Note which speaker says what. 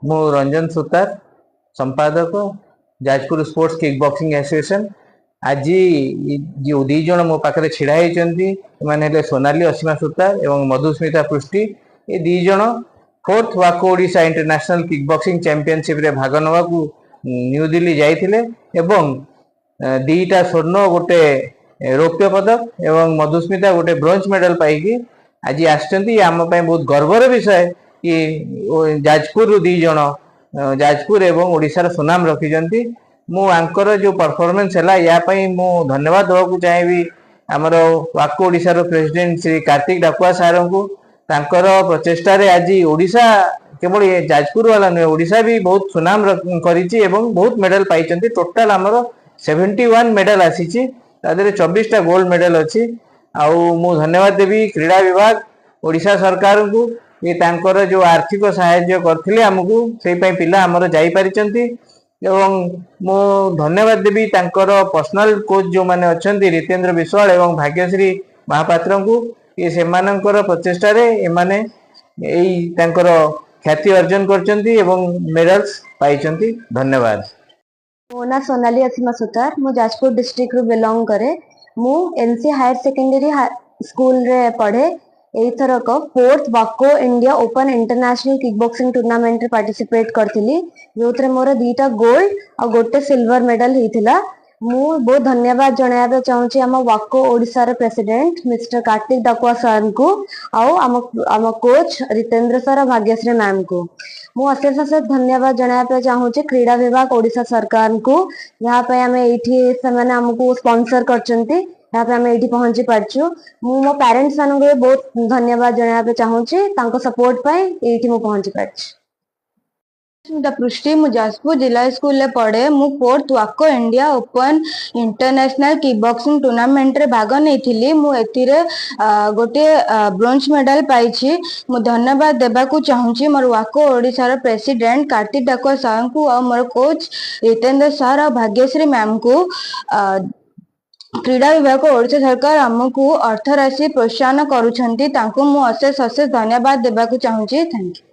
Speaker 1: ମୁଁ ରଞ୍ଜନ ସୁତାର, ସମ୍ପାଦକ, Jajpur sports kick boxing association. ଆଜି ଯେଉଁ ଦି ଜଣ ମୋ ପାଖରେ ଛିଡ଼ା ହେଇଛନ୍ତି, ସେମାନେ ହେଲେ ସୋନାଲି ଅସୀମା ସୁତାର ଏବଂ ମଧୁସ୍ମିତା ପୃଷ୍ଟି। ଏ ଦି ଜଣ ଫୋର୍ଥ ୱାକୋ ଓଡ଼ିଶା ଇଣ୍ଟରନ୍ୟାସନାଲ କିକ୍ ବକ୍ସିଂ ଚାମ୍ପିଅନସିପରେ ଭାଗ ନେବାକୁ ନ୍ୟୁ ଦିଲ୍ଲୀ ଯାଇଥିଲେ ଏବଂ ଦିଟା ସ୍ୱର୍ଣ୍ଣ, ଗୋଟେ ରୌପ୍ୟ ପଦକ ଏବଂ ମଧୁସ୍ମିତା ଗୋଟେ ବ୍ରୋଞ୍ଜ ମେଡାଲ ପାଇକି ଆଜି ଆସିଛନ୍ତି। ଆମ ପାଇଁ ବହୁତ ଗର୍ବର ବିଷୟ କି ଯାଜପୁରରୁ ଦି ଜଣ ଯାଜପୁର ଏବଂ ଓଡ଼ିଶାର ସୁନାମ ରଖିଛନ୍ତି। ମୁଁ ୟାଙ୍କର ଯୋଉ ପରଫରମେନ୍ସ ହେଲା, ୟା ପାଇଁ ମୁଁ ଧନ୍ୟବାଦ ଦେବାକୁ ଚାହିଁବି ଆମର ୱାକୋ ଓଡ଼ିଶାର ପ୍ରେସିଡେଣ୍ଟ ଶ୍ରୀ କାର୍ତ୍ତିକ ଡାକୁଆ ସାରଙ୍କୁ। ତାଙ୍କର ପ୍ରଚେଷ୍ଟାରେ ଆଜି ଓଡ଼ିଶା, କେବଳ ଏ ଯାଜପୁର ବାଲା ନୁହେଁ, ଓଡ଼ିଶା ବି ବହୁତ ସୁନାମ କରିଛି ଏବଂ ବହୁତ ମେଡାଲ ପାଇଛନ୍ତି। ଟୋଟାଲ ଆମର 71 ମେଡାଲ ଆସିଛି, ତା ଦେହରେ 24ଟା ଗୋଲ୍ଡ ମେଡାଲ ଅଛି। ଆଉ ମୁଁ ଧନ୍ୟବାଦ ଦେବି କ୍ରୀଡ଼ା ବିଭାଗ, ଓଡ଼ିଶା ସରକାରଙ୍କୁ କି ତାଙ୍କର ଯୋଉ ଆର୍ଥିକ ସାହାଯ୍ୟ କରିଥିଲେ ଆମକୁ, ସେଇ ପାଇଁ ପିଲା ଆମର ଯାଇପାରିଛନ୍ତି। ଏବଂ ମୁଁ ଧନ୍ୟବାଦ ଦେବି ତାଙ୍କର ପର୍ସନାଲ କୋଚ୍ ଯୋଉମାନେ ଅଛନ୍ତି, ଜିତେନ୍ଦ୍ର ବିଶ୍ୱାଳ ଏବଂ ଭାଗ୍ୟଶ୍ରୀ ମହାପାତ୍ରଙ୍କୁ, କି ସେମାନଙ୍କର ପ୍ରଚେଷ୍ଟାରେ ଏମାନେ ଏଇ ତାଙ୍କର ଖ୍ୟାତି ଅର୍ଜନ କରିଛନ୍ତି ଏବଂ ମେଡାଲ୍ସ ପାଇଛନ୍ତି। ଧନ୍ୟବାଦ।
Speaker 2: ମୋ ନାଁ ସୋନାଲି ଅସୀମା ସୁତାର। ମୁଁ ଯାଜପୁର ଡିଷ୍ଟ୍ରିକ୍ଟରୁ ବିଲଙ୍ଗ କରେ। ମୁଁ ଏନସି ହାୟର ସେକେଣ୍ଡାରୀ ସ୍କୁଲରେ ପଢେ। ଏଇଥରକ ଫୋର୍ଥ ୱାକୋ India open international kick boxing ଟୁର୍ଣ୍ଣାମେଣ୍ଟରେ ପାର୍ଟିସିପେଟ କରିଥିଲି, ଯୋଉଥିରେ ମୋର ଦିଟା ଗୋଲ୍ଡ ଆଉ ଗୋଟେ ସିଲଭର ମେଡାଲ ହେଇଥିଲା। ମୁଁ ବହୁତ ଧନ୍ୟବାଦ ଜଣାଇବା ପାଇଁ ଚାହୁଁଛି ଆମ ୱାକୋ ଓଡ଼ିଶାର ପ୍ରେସିଡେଣ୍ଟ ମିଷ୍ଟର କାର୍ତ୍ତିକ ଡାକୁଆ ସାର୍ଙ୍କୁ ଆଉ ଆମ କୋଚ୍ ଜିତେନ୍ଦ୍ର ସାର୍ ଆଉ ଭାଗ୍ୟଶ୍ରୀ ମ୍ୟାମଙ୍କୁ। ମୁଁ ଅଶେଷ ଅଶେଷ ଧନ୍ୟବାଦ ଜଣାଇବା ପାଇଁ ଚାହୁଁଛି କ୍ରୀଡ଼ା ବିଭାଗ, ଓଡ଼ିଶା ସରକାରଙ୍କୁ, ଯାହା ପାଇଁ ଆମେ ଏଇଠି, ସେମାନେ ଆମକୁ ସ୍ପନ୍ସର କରିଛନ୍ତି, ଯାହା ପାଇଁ ଆମେ ଏଇଠି ପହଞ୍ଚି ପାରିଛୁ। ମୁଁ ମୋ ପ୍ୟାରେଣ୍ଟସ ମାନଙ୍କୁ ବି ବହୁତ ଧନ୍ୟବାଦ ଜଣାଇବା ପାଇଁ ଚାହୁଁଛି। ତାଙ୍କ ସପୋର୍ଟ ପାଇଁ ଏଇଠି ମୁଁ ପହଞ୍ଚି ପାରିଛି।
Speaker 3: ସ୍ମିତା ପୃଷ୍ଟି। ମୁଁ ଯାଜପୁର ଜିଲ୍ଲା ସ୍କୁଲରେ ପଢେ। ମୁଁ ଫୋର୍ଥ ୱାକୋ India open international kick boxing ଟୁର୍ଣ୍ଣାମେଣ୍ଟରେ ଭାଗ ନେଇଥିଲି। ମୁଁ ଏଥିରେ ଗୋଟିଏ ବ୍ରୋଞ୍ଜ ମେଡାଲ ପାଇଛି। ମୁଁ ଧନ୍ୟବାଦ ଦେବାକୁ ଚାହୁଁଛି ମୋର ୱାକୋ ଓଡ଼ିଶାର ପ୍ରେସିଡେଣ୍ଟ କାର୍ତ୍ତିକ ଡାକୁଆ ସାର୍ଙ୍କୁ ଆଉ ମୋର କୋଚ୍ ଜିତେନ୍ଦ୍ର ସାର୍ ଆଉ ଭାଗ୍ୟଶ୍ରୀ ମ୍ୟାମଙ୍କୁ। କ୍ରୀଡ଼ା ବିଭାଗ, ଓଡ଼ିଶା ସରକାର ଆମକୁ ଅର୍ଥ ରାଶି ପ୍ରୋତ୍ସାହନ କରୁଛନ୍ତି। ତାଙ୍କୁ ମୁଁ ଅଶେଷ ଅଶେଷ ଧନ୍ୟବାଦ ଦେବାକୁ ଚାହୁଁଛି। Thank you.